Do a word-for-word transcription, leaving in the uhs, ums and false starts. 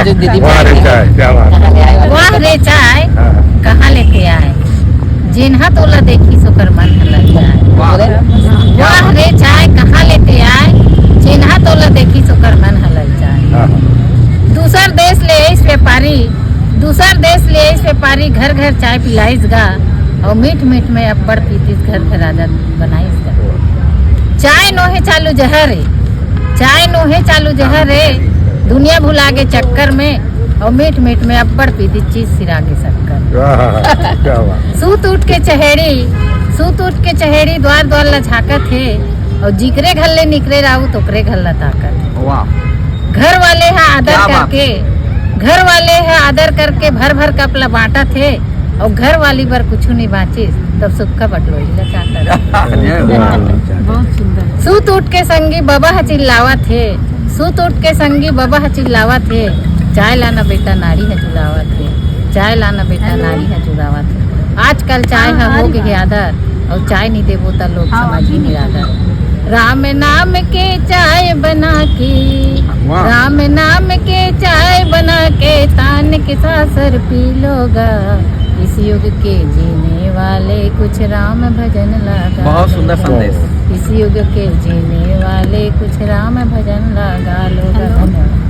जो दीदी वाह रे चाय, क्या बात है। वाह रे चाय, हाँ। कहाँ लेके आए, जेनहा तोला देखी सोकर मन हलल जाए। वाह। वाह रे चाय, कहाँ लेके आए, जेनहा तोला देखी सोकर मन हलल जाए। हाँ, हाँ। दूसर देश ले आइस व्यापारी, दूसर देश ले आइस व्यापारी, घर घर चाय पिलाइस गा, और मीठ मीठ में अब्बड़ पीतिस, घर घर आदत बनाइस गा। चाय नोहे चालू जहर रे, चाय नोहे चालू जहर रे, दुनिया भुला के चक्कर में, और मीठ मीठ में अब्बड़ पीतिस चीज सिरा के शक्कर। वाह, क्या बात। सूत उठ के चहेड़ी, सूत उठ के चहेड़ी द्वार द्वार ला झांकत हे, और जिकरे घर ले निकरे राउत ओकरे घर ला ताकत हे। वाह। घर वाले हा आदर क्या बात। करके, घर वाले हा आदर करके भर भर कप ला बांटत हे, और घर वाली बर कुछु नहीं बांचिस, तब सुक्खा बटलोही ला चाटत हे। बहुत सुंदर। सूत उठ के संगी बबा ह चिल्लावत हे, सूत उठ के संगी बबा ह चिल्लावत हे, चाय लाना बेटा नारी ह जुड़ावत हे, चाय लाना बेटा हेलो। नारी ह जुड़ावत हे। आजकल चाय हाँ, ह आ हो रही गे बात। आदर, और चाय नहीं देबो त लोग हाँ, समझ ही अभी नहीं नहीं आदर। राम नाम के चाय बना के, वाह। राम नाम के चाय बना के तान के सासर पी लोगा। इस युग के जीने वाले कुछ राम भजन लगा बहुत सुंदर लो। संदेश। इस युग के जीने वाले कुछ राम भजन लगा लो। हेलो।